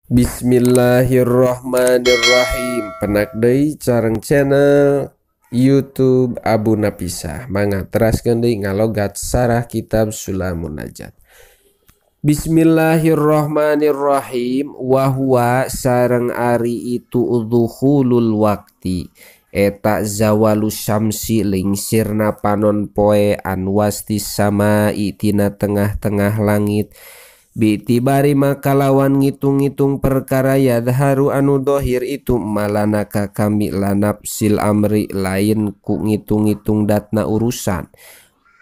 Bismillahirrahmanirrahim. Penak deui sareng channel YouTube Abu Napisah. Mangga teraskeun deui ngalogat sarah kitab Sulamun Najat. Bismillahirrahmanirrahim. Wa huwa sareng ari itu udhuhulul waqti. Eta zawalu syamsi lingsirna panon poe anwasti samai tina tengah-tengah langit. Bitibari makalawan ngitung-ngitung perkara yadharu anu dohir itu malanaka kami lanapsil amri lain ku ngitung-ngitung datna urusan.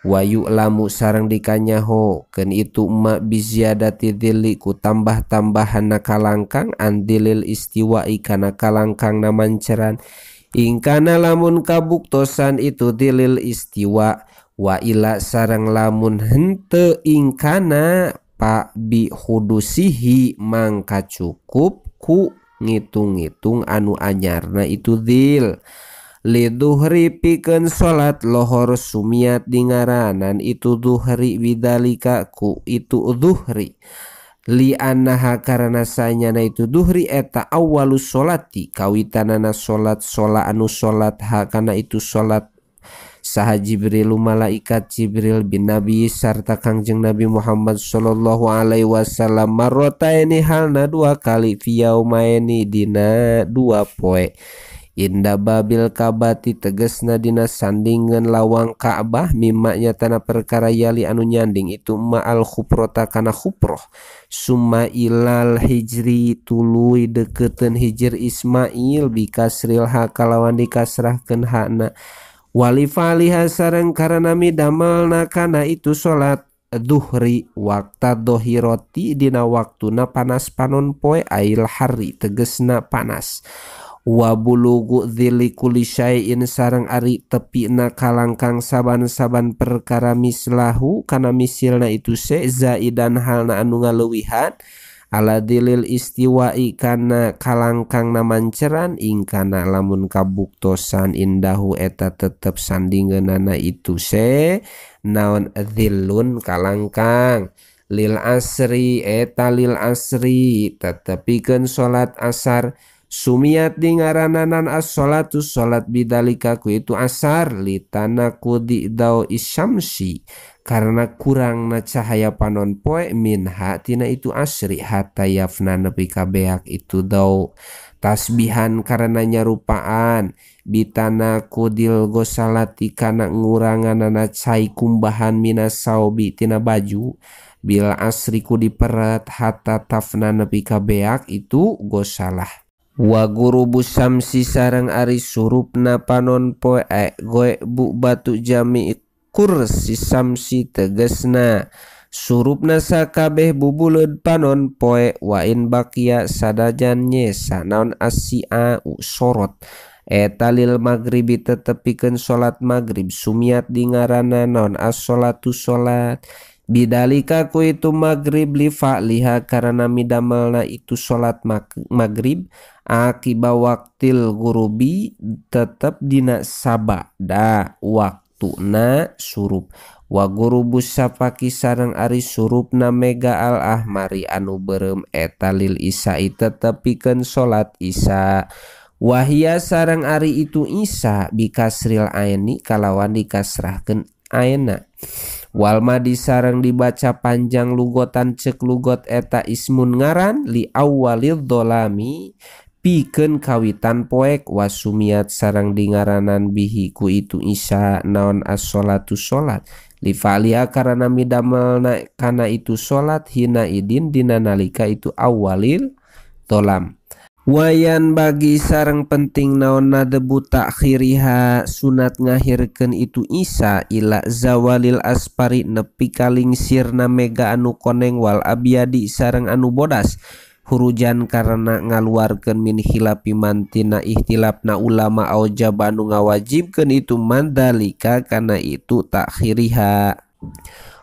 Wayu lamu sarang dikanyaho ken itu ma biziadati dhilli ku tambah-tambahan nakalangkang andilil istiwa'i kana kalangkang namanceran. Ingkana lamun kabuktosan itu dilil istiwa wa ila sarang lamun hente ingkana pak bi hudusihi mangka cukup ku ngitung-ngitung anu anyarna itu dil. Liduhri pikeun salat lohor sumiat dingaranan itu duhri bidalika ku itu duhri. Li annaha karena sanyana itu duhri eta awalus solati kawitanana solat sola anu solat ha kana itu solat saha Jibril malaikat Jibril bin Nabi sarta Kangjeng Nabi Muhammad sallallahu alaihi wasallam marrotaini halna dua kali fi yaumaini dina dua poe. Inda babil kabati tegesna dina sandingan lawang Ka'bah mimma nyatana perkara yali anu nyanding itu ma'al khuprota kana khupro summa ilal hijri tuluy deketeun hijir Ismail bikasril ha kalawan dikasrahkeun hakna walifaliha sareng karana midamelna kana itu salat duhri wakta dohiroti dina waktuna panas panon poe ail hari tegesna panas. Wa bulugu dzilli kulli syai'in sareng ari tepina kalangkang saban-saban perkara mislahu kana misilna itu se zaidan halna anu ngaleuwihan ala dilil istiwa'i kana kalangkang namanceran ingkana lamun kabuktosan indahu eta tetep sandingeunana itu se naon dzillun kalangkang lil asri eta lil asri tetepikeun salat asar. Sumiat dingarananan as-salatu salat bidalika ku itu asar litana kudi dau isyamsi karena kurangna cahaya panon poe minha tina itu asri hatta yafna nepi ka beak itu dau tasbihan karena nyarupaan bitana kudil gosalati kana nguranganana cai kumbahan minas saubi tina baju bil asri ku diperet hatta tafna nepi ka beak itu gosalah. Wa gurubu samsi sareng ari surupna panon poe goe bu batu jami kursi samsi tegesna surupna sakabeh bubuleud panon poe wa in bakia sadajan nyesa naon asia sorot eta lil maghribi tetepikeun salat magrib sumiat dingarana naon as-salatu salat bidalika ku itu magrib li fa'liha karena midamelna itu salat magrib akiba waktil gurubi tetep dina sabada waktuna surup wa gurubus sapaki sareng ari surupna mega al ahmari anu beureum eta lil isya'i tetepikeun salat isya wahia sareng ari itu isya bikasril aini kalawan dikasrahkeun aina walma disareng dibaca panjang lugotan cek lugot eta ismun ngaran li awalil dolami pikeun kawitan poek wasumiat sareng dingaranan bihi ku itu isya naon as-sholatu sholat li fa'liha karana midamelna kana itu sholat hina idin dina nalika itu awalil dolam. Wayan bagi sareng penting naon nadebu takhiriha sunat ngahirkeun itu isya ila zawalil aspari nepi kalingsirna mega anu koneng wal abyadi sareng anu bodas hurujan karena ngaluarkeun min khilafi mantina ihtilafna ulama aujaba anu ngawajibkeun itu mandalika kana itu takhiriha.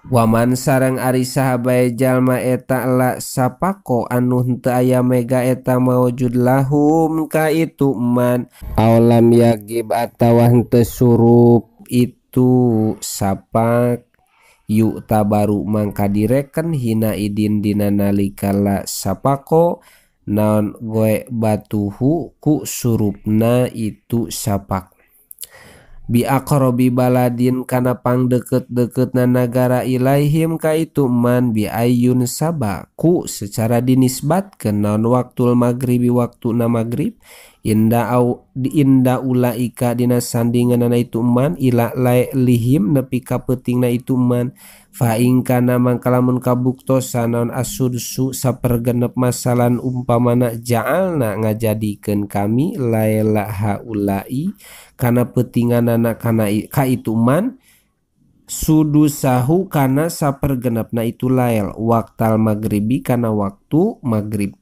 Waman sareng ari saha bae jalma eta la sapako anu henteu aya mega eta maujud lahum ka itu man aulam yagib atawa henteu surup itu sapak yuk tabaru mangka direken hina idin dina nalika la sapako naon goe batuhu ku surupna itu syapak bi aqrabi baladin kana pangdeukeut-deukeutna nagara ilaihim ka itu man bi ayyun sabaku secara dinisbatkeun naon waktul maghribi waktuna maghrib inda au inda ulaika dina sandinganana itu man ila lailihim nepi ka peutingna itu man fa in kana mangka lamun kabuktosan naon asudsu sapergenep masalan umpamana ja'alna ngajadikeun kami laila haulai kana peutinganana kana ka itu man sudusahu kana sapergenepna itu lail waktal maghribi kana waktu maghrib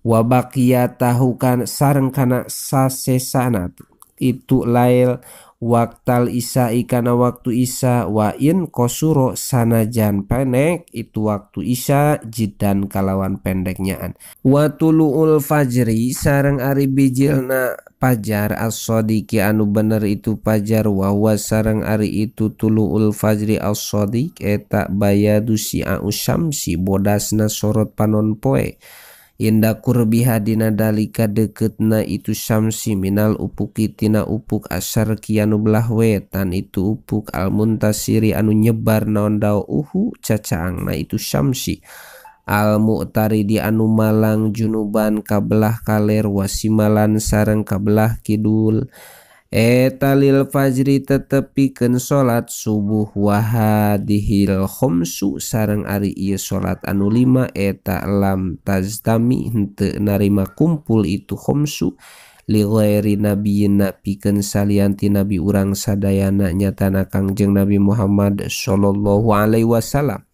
wa baqiyatahu kan sareng kana sasesana itu lail waktal isya'i kana waktu isya wa in kosuro sanajan pendek itu waktu isya jidan kalawan pendeknyaan wa tulu'ul fajri sareng ari bijilna pajar as-sadiqi anu bener itu pajar wa huwa sareng ari itu tulu'ul fajri as-sadiq eta bayadu si'a'u syamsi bodasna sorot panon poe inda kurbiha dina dalika deketna itu syamsi minal upuki tina upuk asyarqi anu belah wetan itu upuk almuntasiri anu nyebar naon dauhu cacaangna itu syamsi al mu'taridi anu malang junuban kabelah kaler wasimalan sareng kabelah kidul eta lil fajri tetepikeun salat subuh wahadihil khomsu sareng ari ieu salat anu lima eta lam taztami henteu narima kumpul itu khomsu li ghairi nabiyina pikeun salian ti nabi urang sadayana nyatana Kangjeng Nabi Muhammad sallallahu alaihi wasallam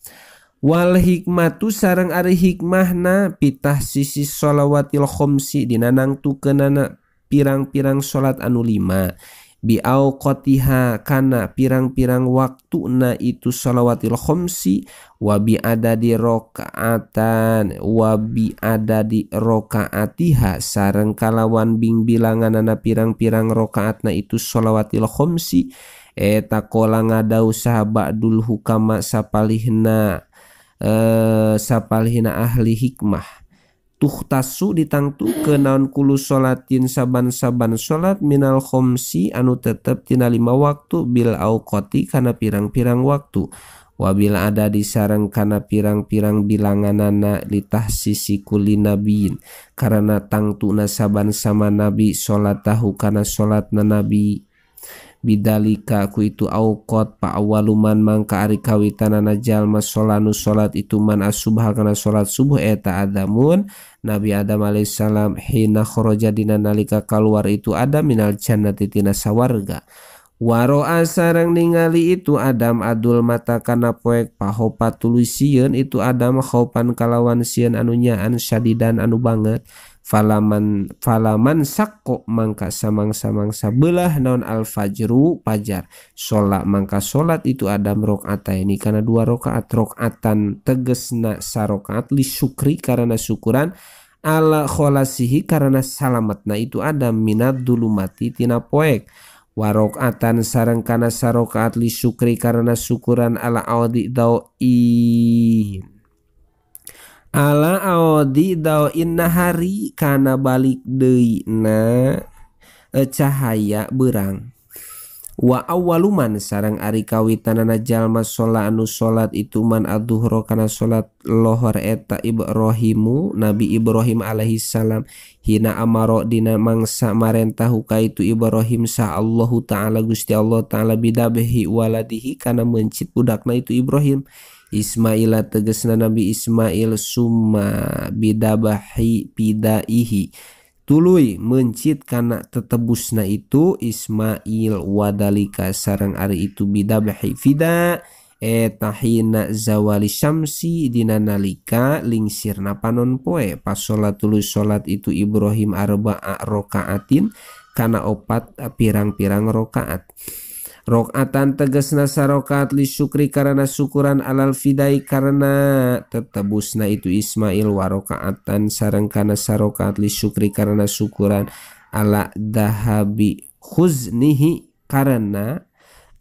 wal hikmatu sareng ari hikmahna pitah sisi sholawatil khomsi dina nangtukeunana pirang-pirang salat anu lima bi auqatiha kana pirang-pirang waktuna itu sholawatil khomsi wa bi adadi rakaatan wa bi adadi rakaatiha sareng kalawan bing bilanganana pirang-pirang rakaatna itu sholawatil khomsi eta kola ngadau sahabadul hukama sapalihna sapalihna ahli hikmah tuhtasu ditangtukeun naon kulu sholatin saban-saban sholat minal khomsi anu tetep tina lima waktu bil auqati kana pirang-pirang waktu wabil ada disareng kana pirang-pirang bilanganana litahsisi kulli nabiyin karena tangtuna saban sama nabi sholatahu kana sholatna nabi bidalika ku itu auqat pa awaluman mangka ari kawitanana jalma sholanu sholat itu man asubha kana sholat subuh eta adamun Nabi Adam alaihissalam hina kharaja dina nalika kaluar itu Adam minal jannati tina sawarga waro'a sareng ningali itu Adam adul mata kana poek pahopa tuluy sieun itu Adam khaupan kalawan sieun anu nyaan syadidan anu banget falaman falaman sakko mangka samang-samangsa belah naon al fajru pajar sholat mangka sholat itu Adam rakaataini kana dua rakaat rakaatan tegesna sarokaat li syukri karena syukuran ala kholasihi karena salamatna itu Adam minad dulumati tina poek warokaatan sareng kana sarokaat li syukri karena syukuran ala audi daoin ala audi daoin nahari kana balik deui na cahaya berang wa awaluman sareng ari kawitanana jalma sholat anu sholat itu man adzuhra kana sholat lohor eta Ibrahimu Nabi Ibrahim alaihi salam hina amaro dina mangsa marentah ka itu Ibrahim sa Allahu taala Gusti Allah taala bidabhi waladihi kana mencit budakna itu Ibrahim Ismaila tegesna Nabi Ismail summa bidabahi pidaihi tuluy mencit kana tetebusna itu Ismail wadalika sareng ari itu bidabhi fida eta hina zawali syamsi dina nalika lingsirna panon poe pas salat tuluy salat itu Ibrahim arba'a rokaatin kana opat pirang-pirang rokaat Rakaatan tegesna sarokaat li syukri karena syukuran alal fidai karena tetebusna itu Ismail warokaatan sareng kana sarokaat li syukri karena syukuran ala dahabi khuznihi karena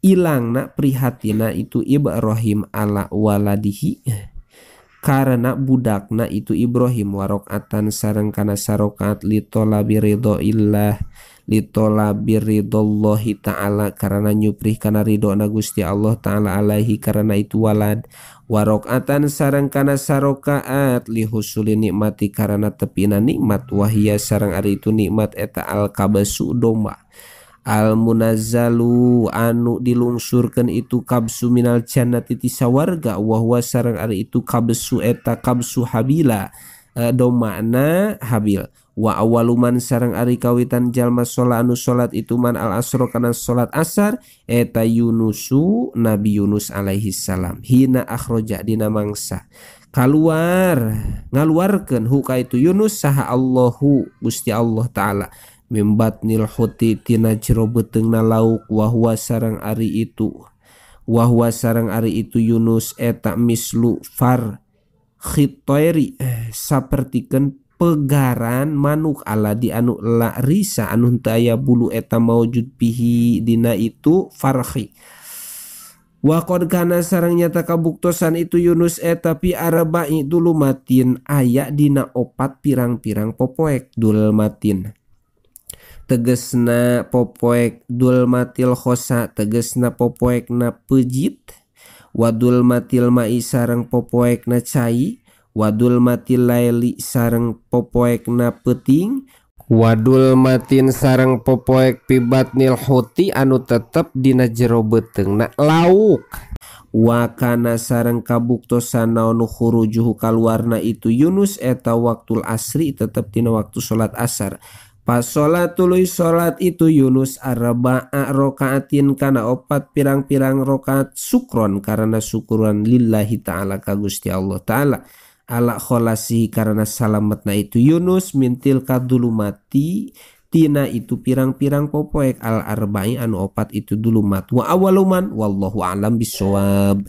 ilangna prihatina itu Ibrahim ala waladihi karena budakna itu Ibrahim warokaatan sareng kana sarokaat litolabi ridho illah litolabi ridhollahi ta'ala karena nyuprih kana ridhona Gusti Allah ta'ala alaihi karena itu walad warokaatan sareng kana sarokaat lihusuli nikmati karena tepina nikmat wahia sareng ari itu nikmat eta al kabasu domba al munazzalu anu dilungsurkeun itu kabsu minal jannati ti sawarga wa huwa sareng ari itu kabsu eta kabsu habila domana habil wa awaluman sareng ari kawitan jalma sholat anu sholat itu man al asro kana sholat asar eta Yunusu Nabi Yunus alaihi salam hina akhroja dina mangsa kaluar ngaluarkeun huka itu Yunus saha Allahu Gusti Allah taala mimbatnil huti tina jero beuteungna lauk wahwa sareng ari itu wahwa sareng ari itu Yunus eta mislu far khitairi sapertikeun pegaran manuk ala di anu la risa anu teu aya bulu eta maujud bihi dina itu farhi wa qad kana sareng nyata kabuktosan itu Yunus eta pi arba'i dulumatin aya dina opat pirang-pirang popoek dulmatin tegesna popoek dulmatil khosa tegesna popoekna pejit wadul matil mai sareng popoekna cai wadul matil laili sareng popoekna peuting wadul matin sareng popoek pibatnil huti anu tetep dina jero beuteungna lauk wakana sareng kabuktosan naon khurujuhu kaluarna itu Yunus eta waktul asri tetep dina waktu salat asar pas sholat tuluy sholat itu Yunus arba'a rokaatin kana opat pirang-pirang rokaat sukron karena syukuran lillahi ta'ala ka Gusti Allah ta'ala ala kholasi karena salametna itu Yunus mintil kadulumati tina itu pirang-pirang popoek al arba'i anu opat itu dulumat wa awaluman wallahu a'lam bissawab.